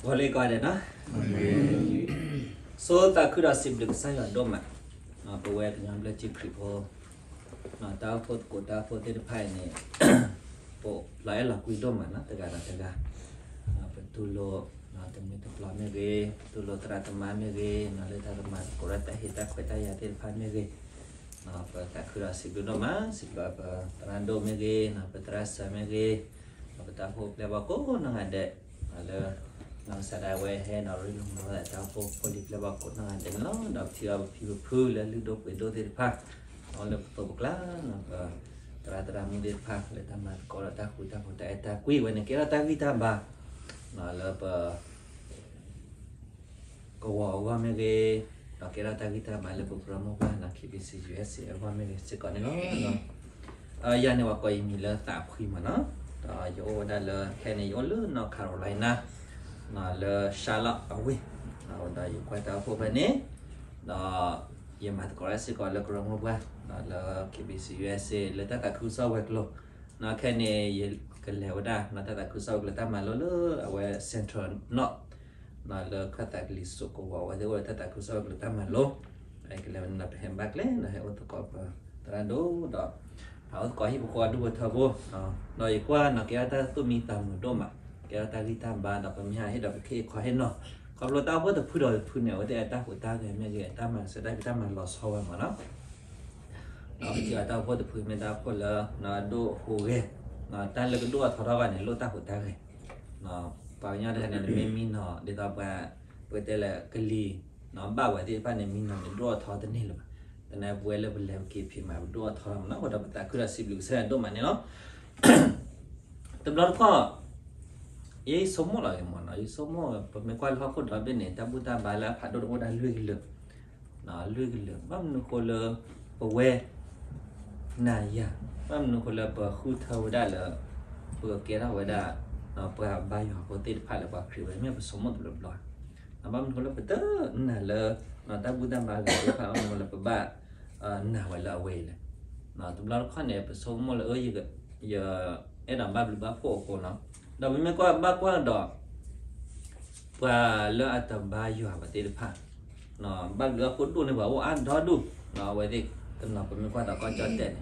ဂီၤလၢကိးဂၤဒဲးနီၤ, ဆိသးခုဒီးစံးဘျုးကစၢ်ယွၤဒိၣ်မး, ပဝဲကညီဘျၢထံခရံာ်ဖိ တၢ်အိၣ်ဖှိၣ်သကိးတၢ်အိၣ်ဖှိၣ်သ့ၣ်တဖၣ်အံၤန့ၣ် ပလီၤအဲၣ်လီၤကွံဒိၣ်မးနီၤ, တဂၤဒီးတဂၤ ပတူၢ်လိာ် တမံၤတပျီၤမ့ၢ်ဂ့ၤ, တူၢ်လိာ်သရၣ်သမါမ့ၢ်ဂ့ၤ, လၢတၢ်ကမၤသကိးတၢ်ဟ့ၣ်တၢ်ခွဲးတၢ်ယာ်သ့ၣ်တဖၣ်မ့ၢ်ဂ့ၤ, ပသးခုဒီးစံးဘျုးဒိၣ်မး, စံးဘျုးပသရၣ်ဒိၣ်မ့ၢ်ဂ့ၤ, ပသရၣ်စၢၤမ့ၢ်ဂ့ၤ, ပတၢ်အိၣ်ဖှိၣ်ပျဲၢ်ဘီၣ်ကိးနီၢ်ဂၤဒဲး လၢ နီၢ်ကစၢ်ဒၣ်ဝဲဟဲဒီးရ့လိာ်မၤဝဲဒၣ်တၢ်အိၣ်ဖှိၣ်ဖိလံၤပျဲၢ်ဘီၣ်ကိးနီၢ်ဂၤဒဲးန့ၣ်လီၤ. ဒီးပထံၣ်ဘၣ်ပဖံပဖုလၢလုၢ်ဒိၣ်ပှ့ၤဒိၣ်သ့ၣ်တဖၣ် လၢပသိးပကျါ ပသရၣ်သရၣ်မုၣ်သ့ၣ်တဖၣ် လၢတၢ်မၤသကိးဒီးတၢ်ဃူတၢ်ဖိးတၢ်အဲၣ်တၢ်ကွံဝဲန့ၣ် ကဲထီၣ်တၢ်ဂံၢ်တၢ်ဘါ လၢပ ကဝီၤအဂီၢ်မ့ၢ်ဂ့ၤ, ဒီးကဲထီၣ်တၢ်ဂံၢ်တၢ်ဘါလၢပကရၢမိၢ်ပှၢ်နီၤ KBC USA အဂီၢ်မ့ၢ်ဂ့ၤစ့ၢ်ကီးန့ၣ်လီၤ. ယၤန့ၣ် ပှၤကိးယမံၤလၢသးဖှံမးနီၤ, ဒီးယအိၣ်ဝဲဒၣ်လၢ ခဲအံၤန့ၣ် ယအိၣ်လၢ North Carolina လၢ Charlotte အဝ့ၢ်, ဒီးယကွၢ်တၢ်အိၣ်ဖှိၣ်ဖဲန့ၣ်, ဒီးယမၤသကိးတၢ်စ့ၢ်ကီးလၢကရၢမိၢ်ပှၢ် လၢ KBC USA လၢတၢ်သးခုကစီၣ်ဝဲၤကျိၤ, ခဲအံၤန့ၣ် ယကလဲၤဝဲဒၣ် တၢ်သးခုကစီၣ်ဝဲၤကျိၤတၢ်မၤလိလၢအဝဲ Central North လၢခၢၣ်သးကလံၤစိးကဝီၤ အဝဲသ့ၣ်အိၣ်ဒီးတၢ်သးခုကစီၣ်ဝဲၤကျိၤတၢ်မၤလိ, ကလဲၤဝဲန့ၣ်ဒီးပဟဲဘၣ်ကျဲဒီးဟဲအိၣ်သကိးပသရၣ်ဒိၣ်ဒီး ဟးအိၣ်သကိးဟံၣ်ဖိဃီဖိဒူၣ်ဖိထၢဖိ, ဒီးယကွၢ်နီၤ ကဲထီၣ်တၢ်သူၣ်မံသးမုာ်ဒိၣ်မး, ကဲထီၣ်တၢ်ဂံၢ်တၢ်ဘါ ဒီးပမ့ၢ်ဟးဟ့ၣ်ဒီးပကဟ့ၣ်ခီဟ့ၣ်နီၤ, ခီဖျိတၢ်အိၣ်ဖှိၣ်တဖုဒီးတဖုန့ၣ် အဝဲသ့ၣ်အတၢ်ဟူးတၢ်ဂဲၤမ့ၢ်ဂ့ၤ အတၢ်မၤစၢၤတၢ်ဖံးတၢ်မၤလီၤဆီဝဲမးနီၤ ဒီးပထံၣ်ဘၣ်တၢ်အိၣ်ဖှိၣ်တဖုမ့ၢ်တၢ်အိၣ်ဖှိၣ်လၢ ဒိၣ်ဟူးဂဲၤ, တၢ်လၢကဒိၣ်အထီထီၣ်ဘၣ်န့ၣ် လိၣ်တၢ်ဟူးတၢ်ဂဲၤ, ပှၤကညီတဂၤန့ၣ် နမ့ၢ်မံနီၤ ဒ်သိးပှၤ ပတဲလၢကလံၤ ဘၣ်ဝဲသ့ၣ်တဖၣ်န့ၣ် မံနီၤန့ၣ်ဒိၣ်အထီတန့ၢ်လၢၤဘၣ်, သနာ်က့ပဝဲလၢပလဲၤပက့ၤဖံးမး ပဒိၣ်အထီလီၤမးနီၤ, အဃိဒီးပသးခုဒီးစံးဘျုးကစၢ်ယွၤဒိၣ်မးန့ၣ်လီၤ. တဘျီတခီၣ် ယဆိကမိၣ်လီၤက့ၤမးနီၤ, ယဆိကမိၣ် ပမ့ၢ်ကွၢ်လၢဟီၣ်ခိၣ်ဒီဘ့ၣ်န့ၣ် တၢ်ဘူၣ်တၢ်ဘါလၢအဖးဒိၣ်တအိၣ်ဒၣ်လွံၢ်ကလုာ်, လွံၢ်ကလုာ်, ဘၣ်မနုၤဃိလၢ ပဝဲ နၤယၤ, ဘၣ်မနုၤဃိလၢပဃုထၢဝဲဒၣ်လၢ ပကကဲထီၣ်ဝဲဒၣ် ပှၤဘါယွၤဖိသ့ၣ်တဖၣ်လၢပှၤခရံာ်ဝဲ မ့ၢ်ပဆိကမိၣ်တဘျီဘျီ, ဘၣ်မနုၤဃိလၢပတနာ်လၢ တၢ်ဘူၣ်တၢ်ဘါဂၤသ့ၣ်တဖၣ် ဘၣ်မနုၤဃိလၢပဘၣ် နာ်ဝဲလၢအဝဲအံၤလဲၣ်. တဘျီတခီၣ်န့ၣ် ပဆိကမိၣ်လၢ ယအဲၣ်ဒိးဘၣ်ဘျုးဘၣ်ဖှိၣ်အဃိနီၤ, ဒီးပမ့ၢ်ကွၢ်ဘၣ်ကွၢ်ဒီး ပှၤလၢအတဘါယွၤပှၤသ့ၣ်တဖၣ် ဘၣ်ဘျုးဘၣ်ဖှိၣ်ဒိၣ်န့ၢ်ပှၤအိၣ်အါဒီဒူၣ်, အဝဲသ့ၣ်တနီၤ ပမ့ၢ်ကွၢ်သးကီၢ်ကၠီၣ်တဲာ်န့ၣ်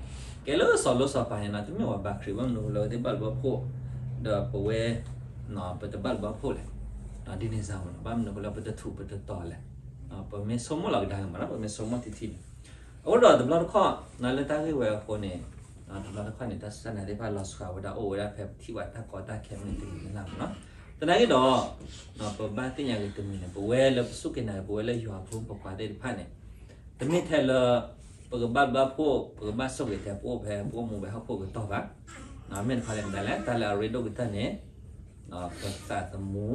ကဲလၢစီၤလိစီၤပၤန့ၣ်နီၤ, တမ့ၢ်ပှၤဘါခရံာ် ဘၣ်မနုၤဃိလၢအဝဲသ့ၣ်ဘၣ်ဘျုးဘၣ်ဖှိၣ် ဒီးပဝဲ ပတဘၣ်ဘျုးဘၣ်ဖှိၣ်လဲၣ်, ဒ်န့ၣ်စ့ၢ်ကီး ဘၣ်မနုၤဃိလၢပတထူးပတတီၤလဲၣ်. ပမ့ၢ်ဆိကမိၣ်လီၤကဒါက့ၤမးနီၤ, ပမ့ၢ်ဆိကမိၣ်ထံထံန့ၣ်, အဃိဒီးတဘျီတခီၣ် လၢတၢ်ဂ့ၢ်ဝဲအဃိန့ၣ် တဘျီတခီၣ်န့ၣ် တၢ်စူၢ်တၢ်နာ်သ့ၣ်တဖၣ်လီၤဆီဝဲဒၣ် အိၣ်ဝဲဒၣ်ဖဲပထံၣ်ဘၣ်တၢ်ကီတၢ်ခဲမုၢ်နံၤတမံၤမံၤလၢ်မးနီၤ. သနာ်က့ဒီး ပဘၣ်သ့ၣ်ညါက့ၤတမံၤန့ၣ် ပဝဲလၢပစူၢ်က့ၤနာ်က့ၤ ပဝဲလၢယွၤအဖိမုၣ်ဖိခွါသ့ၣ်တဖၣ်န့ၣ် တမ့ၢ်ထဲလၢ ပကဘၣ်ဘျုးဘၣ်ဖှိၣ် ပကဘၣ်ဆိၣ်ဂ့ၤထဲပအိၣ်ဖဲပအိၣ်မူဖဲဟီၣ်ခိၣ်ကတီၢ်ဘၣ်, မ့ၢ်တခီလဲၣ်မတၤလဲၣ် တၢ်လၢအရ့ဒိၣ်ကတၢၢ်န့ၣ် ပသးသမူ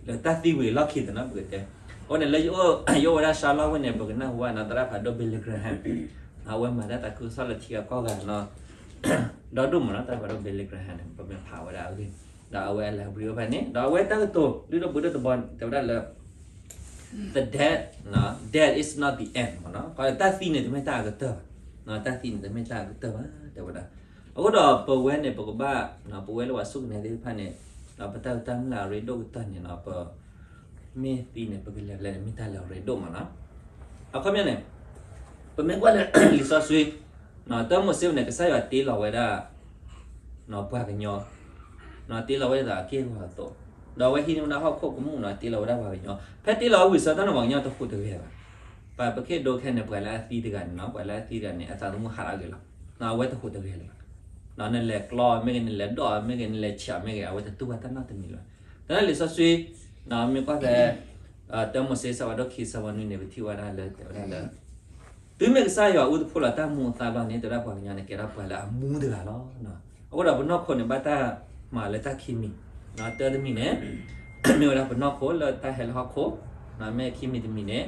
လၢတၢ်သံဝံၤအလီၢ်ခံသနာ်က့ ပကတဲ, အဃိန့ၣ် လၢယအိၣ်ဝဲဒၣ် Charlotte ဝ့ၢ်န့ၣ် ပကနၢ်ဟူဘၣ်နီၤ သရၣ်ဖးဒိၣ် Billy Graham အဝဲမၤတၢ်သးခုကစီၣ်လၢထံဂၤကီၢ်ဂၤနီၤ, ဒီဒူၣ်မးနီၤ သရၣ်ဖးဒိၣ် Billy Graham န့ၣ် ပမ့ၢ်ဖးဝဲဒၣ်အဂ့ၢ် ဒီးအဝဲအ library အိၣ်ဖဲန့ၣ် ဒီးအဝဲတၢ်ကတိၤ လုၢ်ဒိၣ်ပှ့ၤဒိၣ်တဘီန့ၣ် တဲဝဲဒၣ်လၢ the death, death is not the end မးနီၤ, တၢ်သံန့ၣ် တမ့ၢ်တၢ်အကတၢၢ်ဘၣ်, တၢ်သံန့ၣ် တမ့ၢ်တၢ်အကတၢၢ်ဘၣ် တဲဝဲဒၣ်. အဃိဒီးပဝဲန့ၣ် ပကဘၣ် ပဝဲလၢပှၤစူၢ်က့ၤနာ်သ့ၣ်တဖၣ်န့ၣ် ပတၢ်မုၢ်လၢ်အရ့ဒိၣ်ကတၢၢ်န့ၣ် ပမ့ၢ်သံန့ၣ် ပကလဲၤဖဲလဲၣ်န့ၣ် မ့ၢ်တၢ်လၢအရ့ဒိၣ်မးနီၤ. အခီပညီန့ၣ် ပမ့ၢ်ကွၢ်လၢလံာ်စီဆှံ တၢမိၤၡ့န့ၣ် ကစၢ်ယွၤတ့လီၤဝဲဒၣ် ပှၤကညီ တ့လီၤဝဲဒၣ်အက့ၢ်အဂီၤအသိး, ဒီးအဝဲဟံးန့ၢ်ဝဲဒၣ်ဟီၣ်ခိၣ်ကမူၣ်နီၤ တ့လီၤဝဲဒၣ်ပှၤကညီ, ဖဲတ့လီၤဝံၤအဆၢကတီၢ်န့ၣ် ပှၤကညီတဟူးတဂဲၤဘၣ်. ပပက့ၢ်ဒိခဲန့ၣ် ပှၤလၢအသံတဂၤန့ၣ်နီၤ ပှၤလၢအသံတဂၤန့ၣ် အသးသမူဟးထီၣ်က့ၤလီၤ. အဝဲတဟူးတဂဲၤလၢၤဘၣ်. နလဲၤကျီမ့ၢ်ဂ့ၤ နလဲၤဒိးမ့ၢ်ဂ့ၤ နလဲၤဆံးမ့ၢ်ဂ့ၤ အဝဲတတူၢ်ဘၣ်တၢ်နီတမံၤလၢၤဘၣ်. သနာ်က့လံာ်စီဆှံ မ့ၢ်ကွၢ်ဖဲ တၢမိၤၡ့ ဆၢဒိၣ်ခံ ဆၢဖိနွံန့ၣ် ပထံၣ်ဝဲဒၣ်လၢ တဲဝဲဒၣ်လၢ တုၤမ့ၢ်ကစၢ်ယွၤအုတဖှိၣ်လီၤတၢ်မူအသါဘျီန့ၣ် တဲဝဲဒၣ်ပှၤကညီန့ၣ် ကဲထီၣ်ပှၤလၢအမူတဂၤလီၤ. အဃိဒီးပနီၢ်ခိန့ၣ် ဘၣ်တၢ်မၤလၢတၢ်ခံမံၤ, တၢတမံၤန့ၣ် မ့ၢ်ဝဲဒၣ်ပနီၢ်ခိလၢတၢ်ဟဲလၢဟီၣ်ခိၣ်, မ့ၢ်ခံမံၤတမံၤန့ၣ်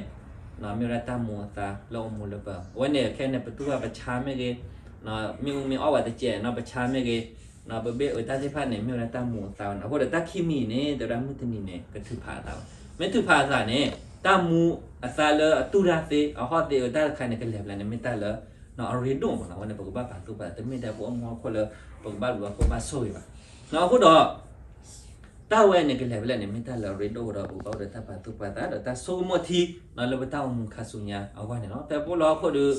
မ့ၢ်ဝဲဒၣ်တၢ်မူအသါလၢအိၣ်မူလၢပ အဝဲန့ၣ်ခဲန့ၣ် ပတူၢ်ဘၣ်ပဆါမ့ၢ်ဂ့ၤ, မ့ၣ်အူမ့ၢ်အီၣ်ဝဲတစဲးနီၤ ပဆါမ့ၢ်ဂ့ၤ, ပဘ့ၣ်အၢတၢ်သ့ၣ်တဖၣ်န့ၣ် မ့ၢ်ဝဲဒၣ်တၢ်မူအသါဝဲန့ၣ်. အဃိဒီးတၢ်ခံမံၤန့ၣ် တဲဝဲဒၣ်မုၢ်တနံၤန့ၣ် ကထုးဖးအသးဘၣ်. မ့ၢ်ထုးဖးအသးန့ၣ် တၢ်မူအသါလၢအတူၢ်တၢ်သ့ အဟီၣ်သ့အတၢ်တခါန့ၣ် ကလဲၤဖဲလဲၣ်န့ၣ် မ့ၢ်တၢ်လၢ အရ့ဒိၣ်မးနီၤ. အဝဲန့ၣ် ပကဘၣ်ပာ်သူၣ်ပာ်သး တမ့ၢ်ထဲပအိၣ်မူဟီၣ်ခိၣ်လၢ ပကဘၣ်လူၤဘၣ်ခိၣ်ဘၣ်ဆိၣ်ဂ့ၤဘၣ်. အဃိဒီး တၢ် တၢ်ဝဲန့ၣ်ကလဲၤဖဲလဲၣ်န့ၣ် မ့ၢ်တၢ်လၢအရ့ဒိၣ်ဒီး ပကဘၣ်အိၣ်ဒီးတၢ်ပာ်သူၣ်ပာ်သး ဒီးတၢ်ဆိကမိၣ်ထံ လၢပတၢ်အိၣ်မူခါဆူညါအဂီၢ်န့ၣ်လီၤ. ဖဲပအိၣ်လၢဟီၣ်ခိၣ်ဒီး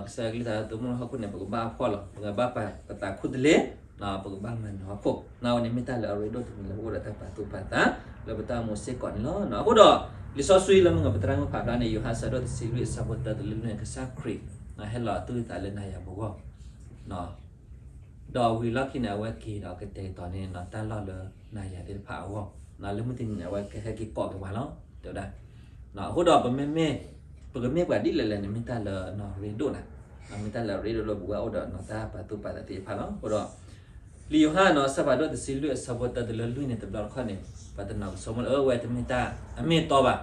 ကစၢ်ယွၤကလုၢ်သးသမူလၢဟီၣ်ခိၣ်န့ၣ် ပကဘၣ်ဖှီၣ်လီၤ, ပကဘၣ်ပာ်ပသးခူၣ်တလ့, ပကဘၣ်မၤနၢၤဟီၣ်ခိၣ်, အဝဲန့ၣ်မ့ၢ်တၢ်လၢအရ့ဒိၣ်တမံၤလၢပအိၣ်ဒီးတၢ်ပာ်သူၣ်ပာ်သး လၢပတၢ်အိၣ်မူစ့ၢ်ကီးန့ၣ်လီၤ. အဃိဒီး လံာ်စီဆှံလၢမုၢ်ဂီၤပသရၣ်မုၣ်ဖးဖျါန့ၣ် ယိၤဟၣ်အဆၢဒိၣ်တဆံလွံၢ်အဆၢဖိတၢတုၤလၢလွံၢ်န့ၣ် ကစၢ်ခရံာ် ဟဲလီၤအသူၣ်အသးလၢနၤယၤပဂီၢ် ဒီးဝံၤလီၢ်ခံန့ၣ် အဝဲက့ၤဒီးကတဲာ်ကတီၤန့ၣ် တၢ်လီၢ်လၢနၤယၤသ့ၣ်တဖၣ်အဂီၢ်, လၢမုၢ်တနံၤန့ၣ် အဝဲကဟဲက့ၤကိးက့ၤပှၤလီၤ တဲဝဲဒၣ်. အဃိဒီးပမ့မ့ၢ် ပကမ့ၢ်ပှၤဒ်လဲၣ်လဲၣ်န့ၣ် မ့ၢ်တၢ်လၢအရ့ဒိၣ်နၤ, မ့ၢ်တၢ်လၢအရ့ဒိၣ်လၢပဝဲအိၣ်ဒီးတၢ်ပာ်သူၣ်ပာ်သးသ့ၣ်တဖၣ်လီၤ. အဃိဒီး လံာ်ယိၤဟၣ်န့ၣ် အဆၢဖးဒိၣ်တဆံလွံၢ်အဆၢဖိတၢတုၤလၢလွံၢ်န့ၣ် တဘျီတခီၣ်န့ၣ် ပှၤတနီၤကဆိကမိၣ်လၢ အဝဲတမ့ၢ်တၢ်အမ့ၢ်အတီဘၣ်,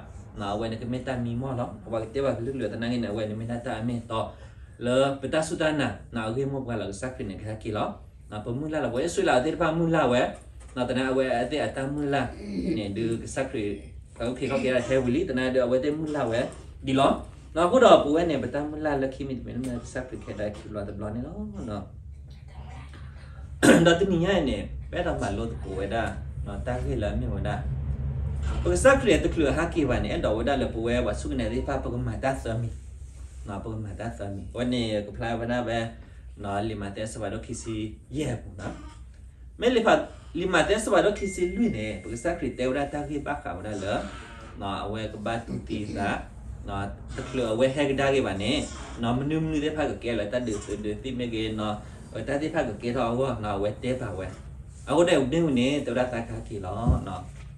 အဝဲန့ၣ်ကမ့ၢ်တၢ်မံမီၢ်လီၤ. ပှၤကတဲဘၣ်ကလုာ်ကလုာ်သနာ်က့န့ၣ် အဝဲန့ၣ်မ့ၢ်ဒၣ်တၢ်အမ့ၢ်အတီ လၢပတၢ်စူၢ်တၢ်နာ် အဂ့ၢ်မိၢ်ပှၢ်လၢကစၢ်ခရံာ်န့ၣ် ကဟဲက့ၤလီၤ. ပမုၢ်လၢ်လီၤ ပှၤအံၣ်စရ့လးသ့ၣ်တဖၣ်မုၢ်လၢ်ဝဲ, သနာ်က့အဝဲသ့ၣ်အတၢ်မုၢ်လၢ်န့ၣ် ဒုးကစၢ်ခရံာ် ပှၤအုၣ်က့ၤခီၣ်က့ၤဒၣ်ထဲဝံၤလံ သနာ်က့ဒီးအဝဲသ့ၣ်မုၢ်လၢ်ဝဲဒံးလီၤ. အဃိဒီးပဝဲန့ၣ် ပတၢ်မုၢ်လၢ်လၢခံမံၤတမံၤ မ့ၢ်ကစၢ်ခရံာ်ကဟဲဒၣ်ခံဘျီတဘျီန့ၣ်လီၤ. ဒီးတနံၤညါအံၤန့ၣ် ပအဲၣ်ဒိးမၤလိသကိးဝဲဒၣ် တၢ်ဂ့ၢ်လၢအမ့ၢ်ဝဲဒၣ် ပကစၢ်ခရံာ်တချုးအဟဲက့ၤဘၣ်န့ၣ် အဲၣ်ဒိးဝဲဒၣ်လၢပဝဲပှၤစူၢ်က့ၤနာ်သ့ၣ်တဖၣ် ပကမၤတၢ်သၢမံၤ, ပကမၤတၢ်သၢမံၤ အဝဲန့ၣ်ကဖျါဝဲဒၣ်ဖဲ လံာ်မးသဲအဆၢဖးဒိၣ်ခံဆံယဲၢ်အပူၤန့ၣ် မ့ၢ်လံာ်မးသဲ အဆၢဖးဒိၣ်ခံဆံလွံၢ်န့ၣ် ပကစၢ်ခရံာ်တဲဝဲဒၣ်တၢ်ဂ့ၢ်ဘၣ်ဃးဝဲဒၣ်လၢ အဝဲကဘၣ်တူၢ်သံအသး, တချုးအဝဲဟဲကဒါက့ၤဘၣ်န့ၣ် မနုၤမနုၤသ့ၣ်တဖၣ်ကကဲလၢတၢ်ဒုးသုးဒုးသံၣ်မ့ၢ်ဂ့ၤ, တၢ်သ့ၣ်တဖၣ်ကကဲထီၣ်အဂီၢ် အဝဲတဲဘၣ်ဝဲ, အဃိန့ၣ် မ့ၢ်ဝံၤန့ၣ် တဲဝဲဒၣ်သးကဟဲက့ၤလီၤ.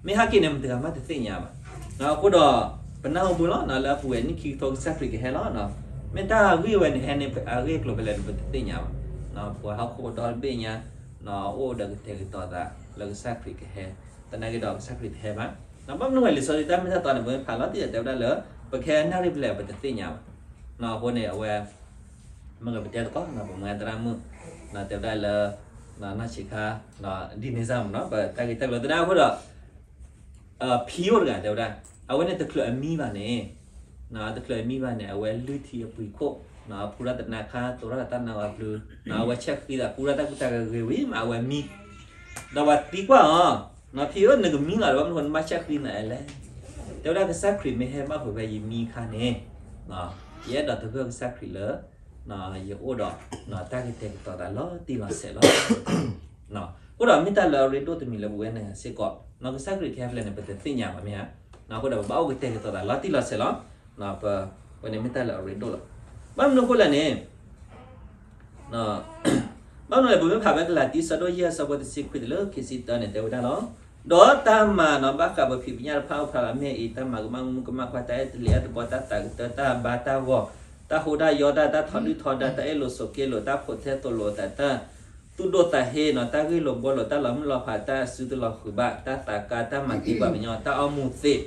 မ့ၢ်ဟဲက့ၤန့ၣ် မတၤတဂၤမးတသ့ၣ်ညါဘၣ်. အဃိဒီး ပနၢ်ဟူဘၣ်လီၤ လၢအပူၤဝဲနံၣ်ခံကထိကစၢ်ခရံာ်ကဟဲလီၤ. မ့ၢ်တၢ်ဂ့ၢ်ဝဲန့ၣ်ဟဲန့ၣ် အဂ့ၢ်အကျိၤဖဲလဲၣ်န့ၣ် ပတသ့ၣ်ညါဘၣ်. ပှၤဟီၣ်ခိၣ်ဒီတဘ့ၣ်ညါ အိၣ်ဒီးကတဲာ်ကတီၤသးလၢကစၢ်ခရံာ်ကဟဲ, သနာ်က့ဒီးကစၢ်ခရံာ်တဟဲဘၣ်. ဘၣ်မနုၤဝဲလံာ်စီဆှံတၢ်မ့ၢ်တၢ်တီန့ၣ် ပမ့ၢ်ဖးလီၤတံၢ်ဒီးတဲဝဲဒၣ်လၢ ပကဟဲနၣ်ရံၣ်ဖဲလဲၣ် ပတသ့ၣ်ညါဘၣ်. အဃိန့ၣ် အဝဲ မ့ၢ်ပတဲသကိး ပမ့ၢ်သရၣ်မုၣ် တဲဝဲဒၣ်လၢ နီၢ်ဆံးခါ ဒ်န့ၣ်စ့ၢ်မ့ၢ်နီၤ ပတၢ်ဂ့ၢ်တၢ်ကျိၤသနာ်က့အဃိဒီး ဖံအိၣ်တဂၤတဲဝဲဒၣ် အဝဲန့ၣ်တချုးအမံဘၣ်န့ၣ် တချုးအမံဘၣ်န့ၣ် အဝဲလုၢ်ထံအပှ့ၤခိၣ် ဖူထီၣ်သနါခါ တိၤထီၣ်တၢ်နါဝၤပျုၤ အဝဲဆဲးဃံသး ပူထီၣ်တၢ်ကူတၢ်ကၤဂ့ၤဝံၤမး အဝဲမံ ဒီးပှၤသံကွၢ်အီၤ ဖံဧၢ နကမံလီၤဒီး ဘၣ်မနုၤဃိနဘၣ်ဆဲးဃံနၤလဲၣ်. တဲဝဲဒၣ်ကစၢ်ခရံာ်မ့ၢ်ဟဲဘၣ်ဖဲယမံအခါန့ၣ် ယအဲၣ်ဒိးသဂၢၢ်ကစၢ်ခရံာ်လၢ ယအိၣ်ဒီး တၢ်ကတဲာ်ကတီၤသးလီၤတံၢ်လီၤဆဲးလီၤ. အဃိဒီးမ့ၢ်တၢ်လၢအရ့ဒိၣ်တမံၤလၢပဝဲနၤယၤစ့ၢ်ကီး ကစၢ်ခရံာ်ကဟဲဖဲလဲၣ်န့ၣ် ပတသ့ၣ်ညါဘၣ်မ့ၢ်ဧါ. အဃိဒီး ပဘၣ်အိၣ်ကတဲာ်ကတီၤသးလီၤတံၢ်လီၤဆဲးလီၤ. ပဝဲန့ၣ်မ့ၢ်တၢ်လၢအရ့ဒိၣ်လီၤ. ဘၣ်မနုၤအဃိလဲၣ်န့ၣ် ဘၣ်မနုၤလဲၣ် ပမ့ၢ်ဖးဖဲကလၤတံ အဆၢဒိၣ်ယဲၢ် အဆၢဖိတဆံခွံတုၤလၢခံဆံတၢန့ၣ် တဲဝဲဒၣ်လီၤ. ဒီးတၢ်မၤနီၤ ဘၣ်ဃးပဖံးပညၣ်တဖၣ်အိၣ်ဖျါလီၤ မ့ၢ်အံၤ တၢ်မၤကမၣ်မုၣ်ကမၣ်ခွါ တၢ်အဲၣ်တလံၤအဲၣ်တဘီ တၢ်သးကတၢၢ် တၢ်ဘါတၢ်ဂီၤ တၢ်ဟူးတၢ်ယီၤတၢ် တၢ်ထီဒုၣ်ထီဒါ တၢ်အ့ၣ်လိာ်ဆိးက့လိာ် တၢ်ဖိးထဲသိးလိာ်သး တၢ်သူၣ်ဒိၣ်သးဟ့နီၤ တၢ်ဂ့ၢ်လိာ်ဘှီလိာ် တၢ်လီၤမုၢ်လီၤဖး တၢ်အစုတလီၤဃုာ်ဘၣ် တၢ်သးကါ တၢ်မၤသံပှၤကညီ တၢ်အီမူၤသံး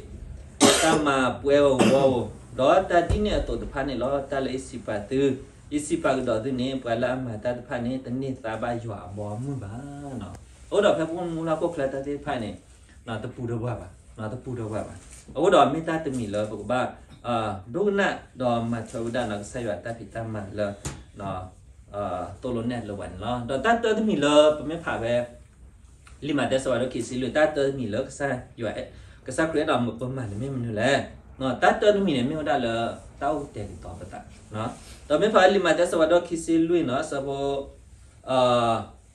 တၢ်မၤပှဲၤဂီၤဂီၤဧိၤ ဒီးတၢ်ဒ်န့ၣ်အသိးတဖၣ်န့ၣ်လီၤ. တၢ်လၢယစံးပာ်သု ယစံးပာ်ကဒီးသုန့ၣ် ပှၤလၢအမၤတၢ်တဖၣ်န့ၣ် တန့ၢ်သါဘၣ်ယွၤအဘီအမုၢ်ဘၣ်နီၤ. အဃိဒီးဖဲပအိၣ်မူလၢဟီၣ်ခိၣ်ချၢတၢ်သ့ၣ်တဖၣ်န့ၣ် တပူၤတဝၢ်ဘၣ်, တပူၤတဝၢ်ဘၣ်. အဃိဒီးမ့ၢ်တၢ်တမံၤလၢပကဘၣ် ဒိကနၣ်ဒီးမၤထွဲဝဲဒၣ်နီၤ ကစၢ်ယွၤတၢ်ဖံးတၢ်မၤလၢ သိၣ်လိနဲၣ်လိပှၤန့ၣ်လီၤ. ဒီးတၢ်တၢတမံၤလၢပမ့ၢ်ဖးဖဲ လံာ်မးသဲအဆၢဒိၣ်ခံဆံလွံၢ် တၢ်တၢတမံၤလၢကစၢ်ယွၤ ကစၢ်ခရံာ်အဲၣ်ဒိးပမၤန့ၣ်မ့ၢ်မနုၤလဲၣ်. တၢ်တၢတမံၤန့ၣ် မ့ၢ်ဝဲဒၣ်လၢတၢ်အိၣ်ကတဲာ်ကတီၤပသး ဒီးမ့ၢ်ဖးလံာ်မးသဲအဆၢဒိၣ်ခံဆံလွံၢ်နီၤ အဆၢဖိ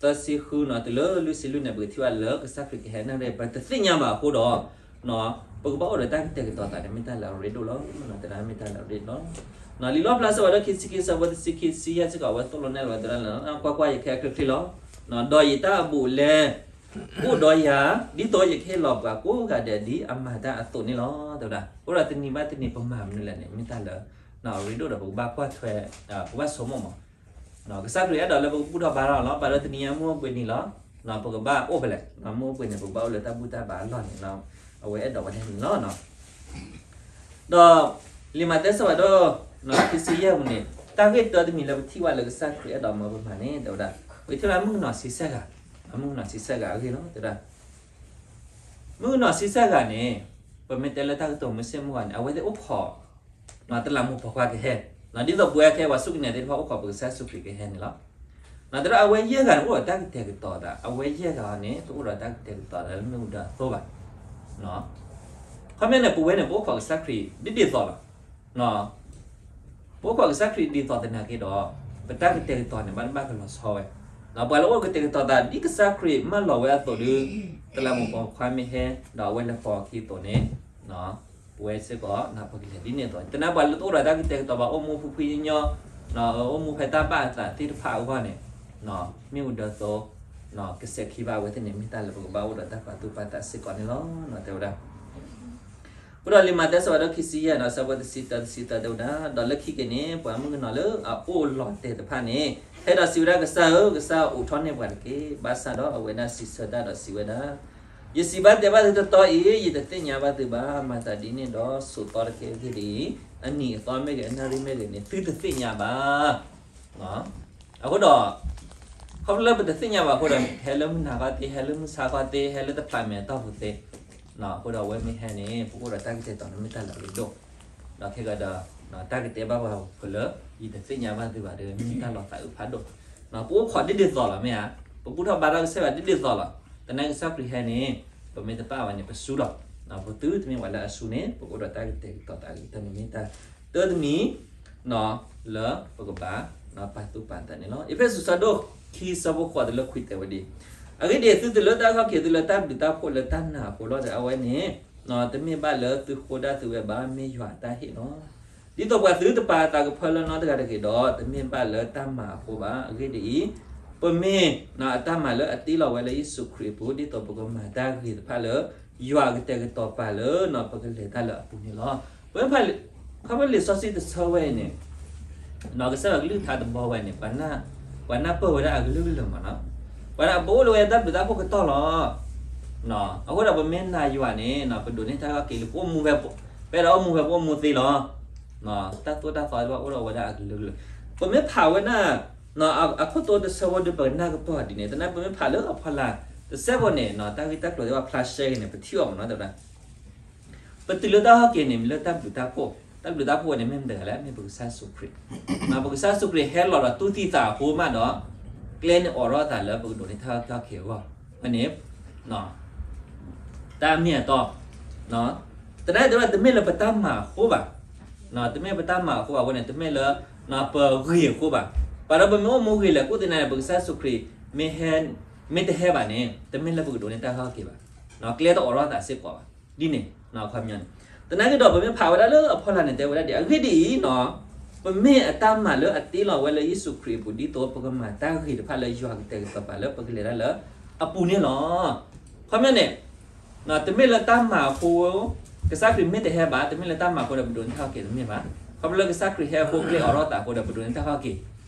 သၢဆံဃုနီၤ တုၤလၢလွံၢ်ဆံလွံၢ်န့ၣ် ပကထံၣ်ဘၣ်လၢကစၢ်ခရံာ်ကဟဲနၣ်ရံၣ် ပတသ့ၣ်ညါဘၣ်အဃိဒီး ပကဘၣ်အိၣ်ဒီးတၢ်ကတဲာ်ကတီၤသးန့ၣ် မ့ၢ်တၢ်လၢအရ့ဒိၣ်လီၤ. တၢ်မ့ၢ်တၢ်လၢအရ့ဒိၣ် လံာ်လီၣ်ဖျါအဆၢဒိၣ်ခံဆံခံ အဆၢဖိတဆံခံ တဆံယဲၢ်စ့ၢ်ကီး အဝဲသိၣ်လိနဲၣ်လိပှၤတဲဒၣ်လၢ ကွၢ်ကွၢ် ယကဟဲချ့ချ့လီၤ. ဒီးယတၢ်အဘူးအလဲ အိၣ်ဒီးယၤ ဒ်သိးယကဟ့ၣ်လီၤပှၤကိးဂၤဒဲးဒ်အမၤတၢ်အသိးန့ၣ်လီၤ တဲဝဲဒၣ်. အဃိဒီးတနံၤဘၣ်တနံၤ ပမၤမနုၤလဲၣ်န့ၣ် မ့ၢ်တၢ်လၢ အရ့ဒိၣ်ဒီးပကဘၣ်ကွၢ်ထွဲ ပကဘၣ်ဆိကမိၣ်မး ကစၢ်ခရံာ်အဲၣ်ဒိးလၢပကဘူၣ်ထီၣ်ဘါထီၣ်လီၤ. ဘၣ်ဒီးတနံၤညါမုၢ်အိၣ်ဘှံးနံၤလီၤ. ပကဘၣ်အိၣ်ဖဲလဲၣ်, မုၢ်အိၣ်ဘှံးနံၤ ပကဘၣ်အိၣ်လၢတၢ်ဘူၣ်တၢ်ဘါအလီၢ်န့ၣ်လီၤ. အဝဲအဲၣ်ဒိးဝဲဒၣ်န့ၣ်လီၤ. ဒီးလံာ်မးသဲအဆၢဒိၣ် ခံဆံယဲၢ်ပူၤန့ၣ် တၢ်ဂ့ၢ်တၢတမံၤလၢပထံၣ်ဘၣ်လၢကစၢ်ခရံာ်အဲၣ်ဒိးမၢပမၤန့ၣ် တဲဝဲဒၣ် ပထံၣ်ဘၣ်မုၣ်ကနီၤဆံဆဲၣ်ဂၤ, မုၣ်ကနီၤဆံဆဲၣ်ဂၤအဂ့ၢ်လီၤ တဲဝဲဒၣ်. မုၣ်ကနီၤဆံဆဲၣ်ဂၤန့ၣ် ပမ့ၢ်တဲလၢတၢ်ကတိၤမုၢ်ဆ့ၣ်မုၢ်ဂီၤန့ၣ် အဝဲသ့ၣ်အိၣ်ခိး တလးမူးပိာ်ခွါကဟဲ, ဒ်သိးပဝဲခဲပှၤစူၢ်က့ၤနာ်သ့ၣ်တဖၣ်အိၣ်ခိးပကစၢ်ယ့ၣ်ၡူးခရံာ်ကဟဲန့ၣ်လီၤ. တဲဒၣ်အဝဲယဲၢ်ဂၤန့ၣ် အိၣ်ဒီးတၢ်ကတဲာ်ကတီၤသး, အဝဲယဲၢ်ဂၤန့ၣ် တအိၣ်ဒီးတၢ်ကတဲာ်ကတီၤသးလၢမ့ၣ်အူဒၢအသိးဘၣ်. ခီပညီန့ၣ် ပဝဲန့ၣ် ပအိၣ်ခိးကစၢ်ခရံာ်ဒ်ဒ်သိးလီၤ. ပအိၣ်ခိးကစၢ်ခရံာ်ဒ်သိးသနာ်က့ဒီး ပတၢ်ကတဲာ်ကတီၤန့ၣ် ဘၣ်တဘၣ်ကလီၤဆီဝဲ. ပှၤလၢအိၣ်ကတဲာ်ကတီၤသးဒ်ကစၢ်ခရံာ်မၢလီၤဝဲအသိးဒီး တလးမူပိာ်ခွါမ့ၢ်ဟဲ ဒီးအဝဲလဲၤပိာ်အခံအသိးန့ၣ် ပဝဲစ့ၢ်ကီး ပကလဲၤဒ်န့ၣ်အသိး သနာ်ပှၤလၢတအိၣ်ဒီးတၢ်ကတဲာ်ကတီၤဘၣ် အိၣ်မူဖှံဖှံညီညီ အိၣ်မူဖဲတၢ်ဘၣ်အသးသ့ၣ်တဖၣ်အဂီၢ်န့ၣ် မ့ၣ်အူဒၢသိး ကစဲးခံဘၣ်အဝဲသ့ၣ်န့ၣ် မ့ၢ်တၢ်လၢပကဘၣ်အိၣ်ဒီးတၢ်ပာ်သူၣ်ပာ်သးစ့ၢ်ကီးန့ၣ်လီၤ. တဲဝဲဒၣ် အဃိဒီးလံာ်မးသဲအဆၢဒိၣ်ခံဆံယဲၢ် အဆၢဖိတဆံတၢ တဆံသၢ တဲဝဲဒၣ်, ဒီးလၢခံက့ၤန့ၣ် ပှၤမုၣ်ကနီၤလၢအအိၣ်လီၤတဲာ်တဖၣ်န့ၣ် ဟဲဒီးစံးဝဲဒၣ် ကစၢ်ဧၢ, ကစၢ်အိးထီၣ်န့ၢ်ပှၤတက့ၢ်. ဘၣ်ဆၣ်ဒီးအဝဲဒၣ်စံးဆၢတၢ်ဒီးစံးဝဲဒၣ်, ယစံးဘၣ်တဲဘၣ်သုတီတီအံၤ, ယတသ့ၣ်ညါဘၣ်သုဘၣ်. မၤသးဒ်န့ၣ်ဒီးဆိးသီတက့ၢ်. အဂ့ၢ်ဒ်အံၤ, အနံၤအသီမ့ၢ်ဂ့ၤ, အနၣ်ရံၣ်မ့ၢ်ဂ့ၤန့ၣ် သုတသ့ၣ်ညါဘၣ်. အဃိဒီး ခီဖျိလၢပတသ့ၣ်ညါဘၣ်အဃိဒီး ဟဲလၢမုၢ်နၤခီသ့, ဟဲလၢမုၢ်ဆါခီသ့, ဟဲလၢတဖျးမဲာ်အတီၢ်ပူၤသ့, အဃိဒီးအဝဲမ့ၢ်ဟဲန့ၣ် ပကအိၣ်ဒီးတၢ်ကတဲာ်ကတီၤန့ၣ် မ့ၢ်တၢ်လၢအရ့ဒိၣ်, ဒီးခဲကဒီး တၢ်ကတဲဘၣ်ပှၤဖိလၢ ယတသ့ၣ်ညါဘၣ်သုဘၣ်ဒီး မ့ၢ်တၢ်လီၤသးအုးဖးဒိၣ်, ပအိၣ်ခိးဒ်ဒ်သိးလီၤ မ့ၢ်ဧါ, ပဘူၣ်ထီၣ်ဘါထီၣ်ကစၢ်ယွၤဒ်ဒ်သိးလီၤ. သနာ်က့ကစၢ်ခရံာ်ဟဲန့ၣ် ပမ့ၢ်တပာ်ဘၣ်န့ၣ် ပစူၢ်လီၤ. ပသုတမ့ၢ်ပှၤလၢအစူၢ်န့ၣ် ပကအိၣ်ဒီးတၢ်ကတဲာ်ကတီၤသးအဂ့ၢ်တၢ်န့ၣ်မ့ၢ်တၢ် တၢတမံၤ လၢပကဘၣ်ပာ်သူၣ်ပာ်သးန့ၣ်လီၤ. အ့းဖ့းစူး အဆၢဒိၣ်ခံ အဆၢဖိဃိးတုၤလၢခွံ တဲဝဲဒ်အံၤ, အဂ့ၢ်ဒ်အံၤ, သုတလၢတၢ်ခီၣ်က့ၤ, သုလၢတၢ်ဘျုးတၢ်ဖှိၣ်လၢတၢ်နာ်အဃိလီၤ. အဝဲန့ၣ် တမ့ၢ်ဘၣ်လၢသုဃိဒၣ်သုဝဲဘၣ်, မ့ၢ်ယွၤအတၢ်ဟ့ၣ်လီၤ. ဒ်သိးပှၤသုတပာ်အသးကဖၢလၢနီတဂၤတဂ့ၤဒီး, တမ့ၢ်ဘၣ်လၢတၢ်မၤအဃိဘၣ်. အဂ့ၢ်ဒ်အံၤ, ပမ့ၢ်အတၢ်မၤလၢအတ့လီၤဝဲလၢယ့ၣ်ၡူးခရံာ်အပူၤ, ဒ်သိးပကမၤတၢ်ဂ့ၤတဖၣ်လၢ ယွၤကတဲာ်ကတီၤပာ်လၢ ပကလဲၤတၢ်လၢအပူၤန့ၣ်လီၤ. ပမ့ၢ်ဖး ခီဖျိလံာ်စီဆှံတဆၢဝဲအံၤန့ၣ် ကစၢ်ယွၤကလုၢ်ကထါတဘီဝဲန့ၣ် ပှၤနၢ်ပၢၢ်ဝဲဒၣ်အကလုာ်ကလုာ်မးနီၤ, ပှၤနၢ်ပၢၢ်ဝဲဒၣ်တၢ်ဘျုးတၢ်ဖှိၣ်ကတီၢ်လီၤ. အဃိဒီးပမ့ၢ်နာ်ယွၤန့ၣ် ပဒိးန့ၢ်တၢ်ခီၣ်က့ၤလၢပအိၣ်မူဖဲ ပအဲၣ်ဒိးအိၣ်မူဖဲပအိၣ်မူသ့လီၤ. တၢ်သိၣ်တၢ်သီသ့ၣ်တဖၣ်အိၣ်ဒီးဝဲဒၣ်အကလုာ်ကလုာ်, ပမ့ၢ်ဖးဝဲဒၣ် အခိၣ်တီတဆၢဖိဒီး ပကနၢ်ကပၢၢ်ဒ်န့ၣ်, သနာ်က့ပမ့ၢ်ဖးလၢအဖီလာ်တစဲးဖိန့ၣ် တၢ်ဂ့ၢ်တၢ်ကျိၤသ့ၣ်တဖၣ်ဖျါရှဲဂ့ၤန့ၣ် ပထံၣ်အီၤမးနီၤ တဲဝဲဒၣ် ပတုၤလၢတၢ်ခီၣ်က့ၤန့ၣ် မ့ၢ်လၢတၢ်ဘျုးတၢ်ဖှိၣ်, တၢ်ဘျုးတၢ်ဖှိၣ်ဝဲန့ၣ် မ့ၢ်မတၤတဂၤလဲၣ်, မ့ၢ်ပကစၢ်ယ့ၣ်ၡူးခရံာ်, ပကစၢ်ယ့ၣ်ၡူးခရံာ်ဟဲလီၤဒီးတူၢ်သံသးအဃိမးဒီး ကျဲန့ၣ်အိးထီၣ်အသးလၢပကဒိးန့ၢ်တၢ်ခီၣ်က့ၤအဂီၢ်, ဝဲန့ၣ် တၢ်မ့ၢ်အတီ, သနာ်က့တဲဝဲ တမ့ၢ်လၢပတၢ်မၤအဃိဘၣ်, တမ့ၢ်ပတၢ်မၤအဃိဘၣ်အဃိန့ၣ် တမ့ၢ်လၢ ပဂ့ၤအဃိဘၣ်, ဘၣ်ဒီးပမ့ၢ်အိၣ်မူဂ့ၤလဲၣ် ကိးသ့ၣ်နၤန့ၣ် ပကစၢ်ယ့ၣ်ၡူးခရံာ် မ့ၢ်ဟဲ, မ့ၢ်တဟဲဘၣ်န့ၣ် တမ့ၢ်လၢပကဒိးန့ၢ်တၢ်ခီၣ်က့ၤဘၣ်, ကျဲတအိးထီၣ်သးစ့ၢ်ကီးဘၣ်, ဒ်န့ၣ်, အခီပညီန့ၣ်, သနာ်က့ဒီး ပမ့ၢ်ဖးဝဲဒၣ်လၢအဖီလာ်န့ၣ် တဲဝဲဒၣ်ဒ်အဂ့ၢ်ဒ်အံၤနီၤ, ပမ့ၢ်အတၢ်မၤလၢအတ့လီၤဝဲလၢယ့ၣ်ၡူးခရံာ်အပူၤ ဒ်သိးပကမၤတၢ်ဂ့ၤတဖၣ်လၢယွၤကတဲာ်ကတီၤပာ်လၢပကလဲၤတၢ်လၢအပူၤန့ၣ်လီၤ. အခီပညီန့ၣ် တမ့ၢ်လၢတၢ်မၤအဃိ, ကစၢ်ခရံာ်မ့ၢ်တဟဲဘၣ်, တမ့ၢ်လၢတၢ်မၤအဃိဒီး ပဒိးန့ၢ်တၢ်ခီၣ်က့ၤတမ့ၢ်ဘၣ်, ခီဖျိလၢကစၢ်ခရံာ်ဟဲအဃိ ကျဲအိးထီၣ်သးအဃိဒီး ပဒိးန့ၢ်တၢ်ခီၣ်က